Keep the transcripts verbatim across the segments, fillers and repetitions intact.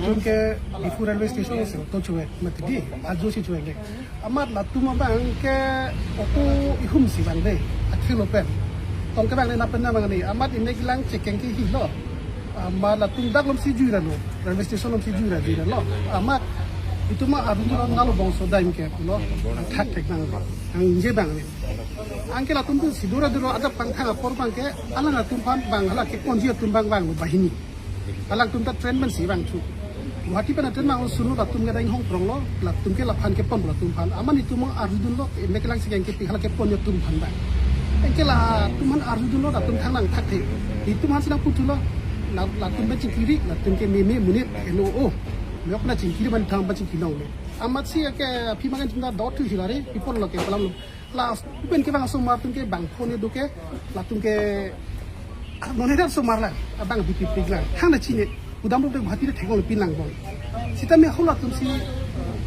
Ke Diphu railway station si auto chuvek mati di, ajo si chuvek le. Amat latum abang ke auto ihum si vangve, akhelo pen. Tong ke vangne, lapen nang vangne, amat inek lang chekeng ke helo. Amat latum dak alom si jui ra lo, railway station alom si jui ra jui ra lo. Amat itum arjudun lo, nalo bangso dam ke pulo, thakthak nang, nangje vangne. Anke latum tu si dura dura adap pangthang apor abang ke, alang atum aphan vang, hala keponji atum abang vanglo banghini. Alangtum ta train pensi vangthu. Guwahati pen train vanglo, sunu latum ke dang hong prong lo, latum ke laphan kepon latum aphan. Amat itum arjudun lo, inek lang chekeng kepi, hala keponji atum aphan abang. Anke latum aphan arjudun lo, latum thang nang thakthak. Itum aphan si nangputhu lo, la-, latum pen chingkiri, latum ke meme monit, eno o. Meyok na chingkiri man thang pen chingkiri nang le. Amat si ke aphi makan chingda dot tu hilare, people lo ke palam lo. Last pen kevang asomar atum ke bangpho ne do ke, latum ke, ah, non heda asomar lang, abang bipik pik lang. Hang na chine, udam rum te Guwahati te thengol pin lang bon. Sitame halatum si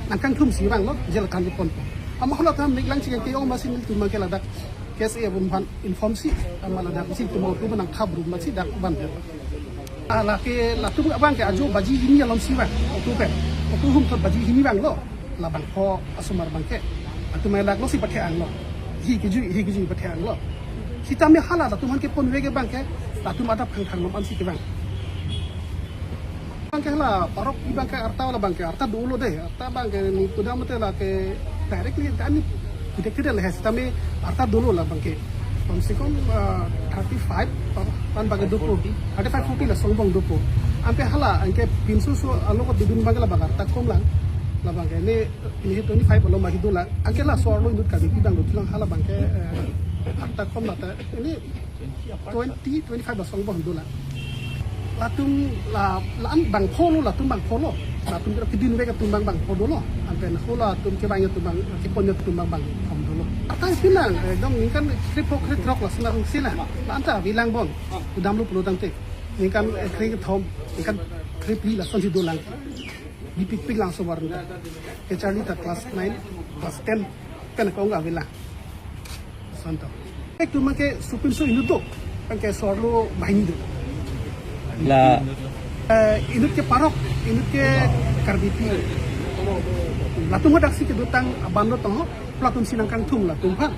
nangkangthum si vanglo, jail kan ponpo. Amat halatum inek lang chekeng ke ong masi nelitum ke ladak K S A abang aphan inform si, amat ladak si tum auto nangthap rum masi dak vanpo. Ah, lake latum abang ke ajo baji hini alom si vang, auto pen. Auto humthot baji hini vanglo, la bangpho asomar abang ke. Latum lahelo si pathe-ang lo. Hi kejui, hi kejui pathe-ang lo. Sitame hala latum aphan keponve ke abang ke, latum adap khang khang nom ansi kevang. Abang ke hala parok abang ke arta, la abang ke arta dolo de. Arta abang ke ni kuda mate lake directly kani tidak tidak le, sitame arta dolo la abang ke. Kam se kam, ah, thirty five, ah, pan abang ke dopo, thirty five, forty lason abang dopo. Anke hala, anke pinso so alo ko dudun abang ke la abang arta kom lang. La abang ke ne, ne twenty five alom ahi do lang. Anke laso arlo inut kami pi abang do tulang, hala abang ke, eh, arta kom la ta. Ini twenty, twenty five lason abang do lang. Latum la, la-an bangpho lo, latum bangpho lo. Latum kira kedun vek atum abang bangpho dolo. Anpen halatum kevang atum abang, keponji atum abang bangpho dolo. Arta isi lang, eh, dong ningkan krepho krethrok lason arlo si lang. La-an ta avelang bon. Udam lo pulo tangte. Ningkan, eh, krekethom, ningkan krephli lason si do lang. Bipik pik lang asomar ta. Kecharli ta class nine, class ten. Pen kong avelang. Santo. Ek tu make supin so inut do. Anke so arlo banghini do. La. Eh, inut ke parok, inut ke Karbipi. Latum hadak si kedotang abang lo tong ho. Latum si nangkangthum latum aphan.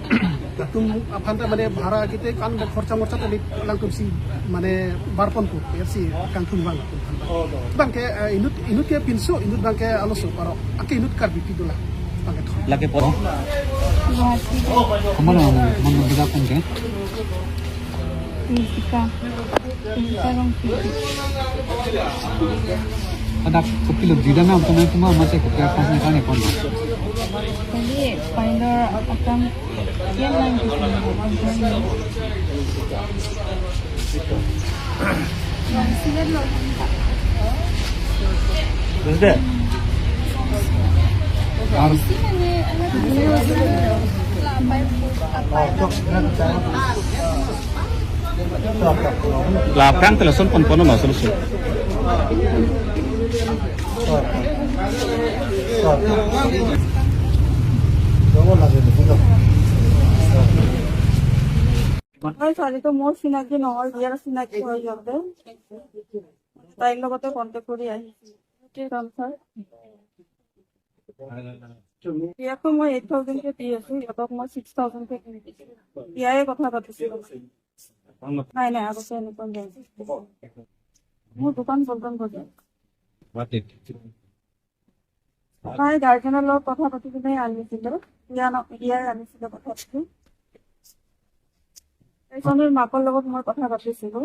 Latum aphan ta mane bhara kiti kan khorcha morcha ta di, latum si mane bar ponpo, ya si kangthum abang latum aphan. Abang ke, eh, inut, inut ke pinso, inut abang ke aloso parok. Anke inut Karbipi do lang. Abang ke thon. Lake po. Guwahati. Kamu na, mana beda pun ke? Jessica. Jessica Rongpi. Hadak kopilo juda na, kamu, kamu mate kopi akan sini kan ya, pon. Jadi, finder akan, yan lang gitu. Sila lo. Terus deh. Harus. La aphrang te lason ponpon ma solution. Moi ছোৱালীটো মোৰ চিনাকি নহয়, বিয়াৰ চিনাকি হৈ যাওঁতে তাইৰ লগতে কণ্টেক্ট কৰি আহিছোঁ। বিয়াটো মই এইট থাউজেণ্ডকে দি আছোঁ, সিহঁতক মই ছিক্স থাউজেণ্ডকে দি দিছোঁ। বিয়াৰে কথা পাতিছিলোঁ। নাই, নাই, আগতে এনেকুৱা নাই। মোৰ দোকান পল্টন বজাৰ। তাই গাৰ্জেনৰ লগত কথা পাতি কিনে আনিছিলোঁ। বিয়া ন-, বিয়াই আনিছিলোঁ কথা পাতি। তাইজনৰ মাকৰ লগত মই কথা পাতিছিলোঁ।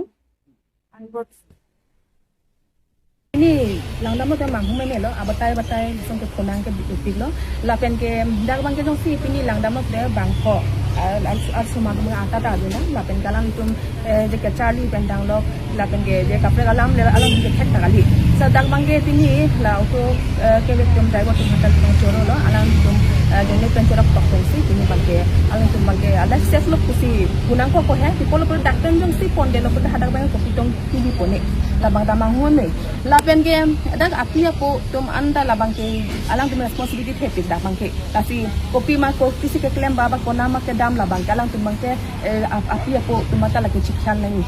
Ini langdam lo ke manghumeme lo, abatai batai lason ke phonang ke bipik lo, lapen ke dak abang ke jongsi pini langdam lo ke bangpho, ah, ar-, arloso manghum ata ta dun, lapen ke alanglitum, eh, je kecharli pen dang lo, lapen ke je kaprek alam le alam ke thek ta kali. Sa dak abang ke pini la auto, eh, kevek atum driver atum hadak abang choro lo, alanglitum, eh, jone pen choro tok pensi pini abang ke alanglitum abang ke ala safe lo pusi punang ko ko he, people lo dak pen jongsi pon de lo pu hadak abang ke kopi tong pini pone. Labang ta manghumeme. Lapen ke dak api apo atum anta labang ke alangtum responsibility thepik dak abang ke. Lasi kopi ma ko kisi keklem ba ba kona ma kedam labang ke alangtum abang ke, eh, ap-, api apo atum anta lake chikhan nangji.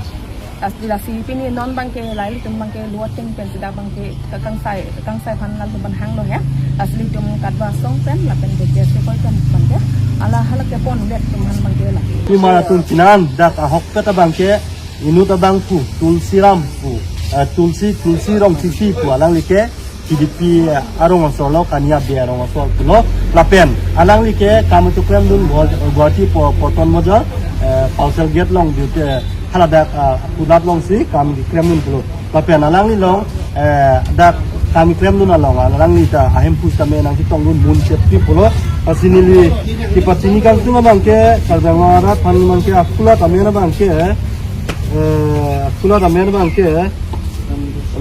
Lasi, lasi pini non abangke lahai ilitum abangke lo ateng pen sida abangke kekangsai, kekangsai aphan lalu ban hanglo he. Lasi ilitum Katwa asong pen lapen ke J S A koi pen abangke hala hala kepon det atum aphan abangke lake. Pima atum pinan dak ahokpet abangke inut abang pu Tulsiram pu, eh, Tulsi, Tulsi Rongpipi pu alangli ke T D P arong asor lo, Kania Bey arong asor pulo. Lapen alangli ke kam keklem dun Guwah-, Guwahati po-, Potton Bazar, eh, Parcel Gate along dute, eh, haladak, ah, kulat alongsi kam keklem dun pulo. Lapen alangli along, eh, dak kam keklem dun along alangli ta ahemphu sitame nangchetong dun Mun Chetri pulo. Lasi neli kepachini kangtung abangke, Karbi Anglong arat aphan abangke akulat amen abangke, eh, akulat amen abangke,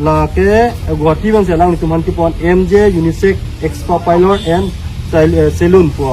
lake, eh, Guwahati abangsi alanglitum aphan kepon M J Unisex Spa Parlour and Sal-, eh, Saloon pu,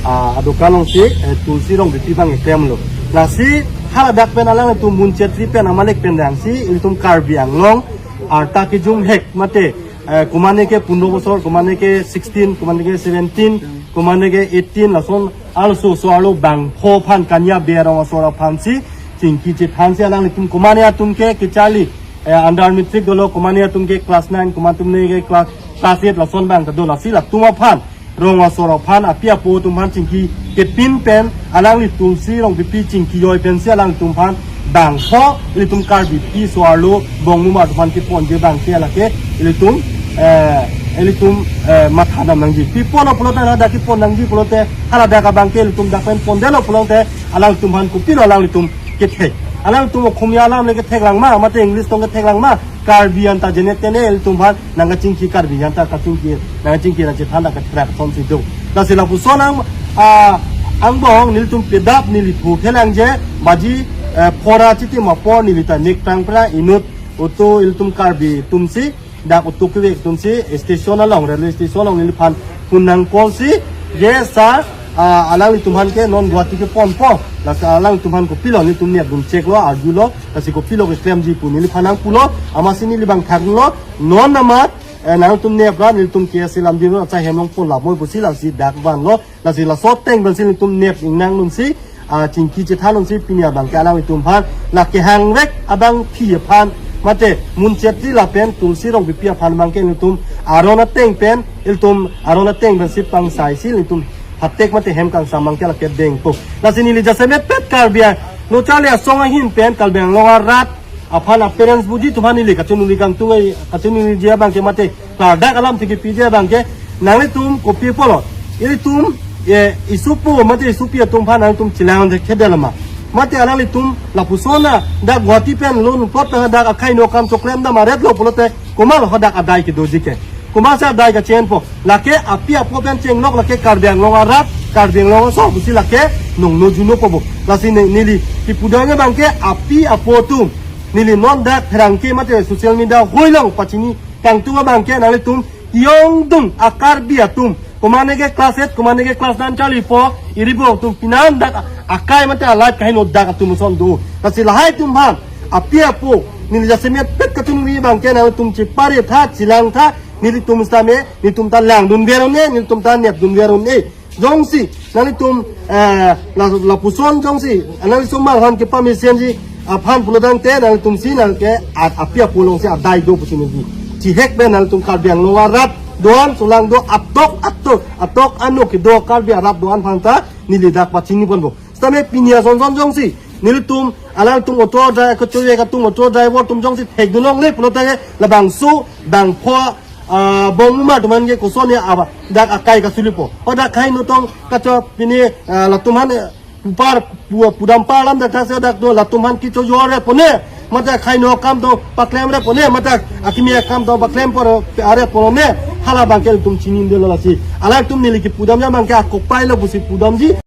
ah, adokan alongsi, eh, Tulsi Rongpipi abang keklemlo. Lasi haladak pen alanglitum Mun Chetri pen amalek pen dangsi ilitum Karbi Anglong arta kejum hek mate, eh, komane ke pundro bosor, komane ke sixteen, komane ke seventeen, komane ke eighteen, lason arloso so arlo bangpho aphan Kania Bey arong asor aphansi chingki chethansi alanglitum komane atum ke kecharli, eh, under matric dolo, komane atum ke class nine, komane atum ke class, class eight lason abang ta dolo, lasi latum aphan, rong asor aphan, api apo atum aphan chingki kepin pen, alangli Tulsi Rongpipi chingki joi pensi alangtum aphan bangpho ilitum Karbipi so arlo Bongmuma atum aphan keponji abangke lake ilitum, eh, ilitum, eh, matha dam nangji. Pi pulo pulote haladak kepon nangji pulote haladak abangke ilitum dak pen pondetlo pulote alangtum aphan kopilo alanglitum kethek? Alangtum Okhomia alam le kethek lang ma, mate English tong kethek lang ma? Karbi anta jenetene ilitum aphan nangkachingki, Karbi anta kachingki, nangkachingki nangchethan dak katherak asonsi do. Lasi lapuson ang, ah, angbong nelitum pedap neli thu khelangje, baji, eh, phora chitim apor neli ta nik tang pra inut auto ilitum Karbi atumsi, dak auto kevek atumsi, station along, railway station along neliphan phone nang call si, yes sir, ah, alanglitum aphan ke non Guwahati keponpo, lasi alanglitum aphan kopilo, nelitum nep dun check lo, arjulo, lasi kopilo keklemji pu neliphan nangpulo, amatsi neli abang thaklo, non amat, eh, nangtum nep ra nelitum K S A lamdim lo, acha hem along pon lapmoi pusi lasi dak vanlo, lasi laso ateng pensi nelitum nep ingnang dunsi, ah, chingki chethan dunsi pini abangke alanglitum aphan la kehangvek abangpi aphan, mate Mun Chetri lapen Tulsi Rongpipi aphan abangke nelitum aron ateng pen, ilitum aron ateng pensi pangsaisi nelitum hatek mate hem kangsam abangke lake dengpo. Lasi neli jasemet pet Karbi Anglong charli asong ahin pen Karbi Anglong arat aphan, a-parents buji atum aphan neli kachiningri kangtung ai, kachiningri ji abangke mate klardak alam tiki piji abangke, nanglitum kopi pulo, ilitum, eh, isupo mate isupi atum aphan nangtum chelang de khede lama, mate alanglitum lapuson na dak Guwahati pen lun plot na dak akhei no kam choklem dam aret lo pulote komat hadak adai kedoji ke? Komatsi adai kachenpo? Lake api apo pen chenglok, lake Karbi Anglong arat, Karbi Anglong aso pusi lake nongno juno pobo. Lasi ne-, neli kipudam abangke api apo atum, neli non dak pherangke mate social media hoi along pachini kangtung abangke nanglitum iyong dung a-Karbi atum, komane ke class eight, komane ke class nine charlipo, iribo atum pinan dak akai mate alait kaheno dak atum ason do. Lasi lahai atum aphan, api apo, neli jasemet pet kachiningri abangke nangtum chepare tha, chelang tha, nelitum sitame, nelitum ta lang dunver un-e, nelitum ta nep dunver un-e. Jongsi nanglitum, eh, la, lapuson jongsi nanglitum malhan kepamesenji aphan pulotangte nangtumsi nangke a-, api apo alongsi adai do pusi neli chihek pen nangtum Karbi Anglong arat do-an, solang do, atok atok, atok anok kedo Karbi arat do-an aphan ta neli dak pachini ponpo. Sitame pini asonson jongsi nelitum, alangtum auto driver, kachojek atum auto driver atum jongsi thekdun longle pulote labangso bangpho, ah, Bongmuma atum aphan ke koson ya aba dak akai kasulipo? O dak khai nutong kacho pini, ah, latum aphan, eh, pupar pu-, pudam par alam dak thakse dak do, latum aphan kecho jor re pone, mate akhei no akam do paklem re pone, mate akimi akam do paklem por are pone, hala abangke ilitum chinidelo. Lasi alangtum neli kipudamji abangke akopai lo pusi pudamji.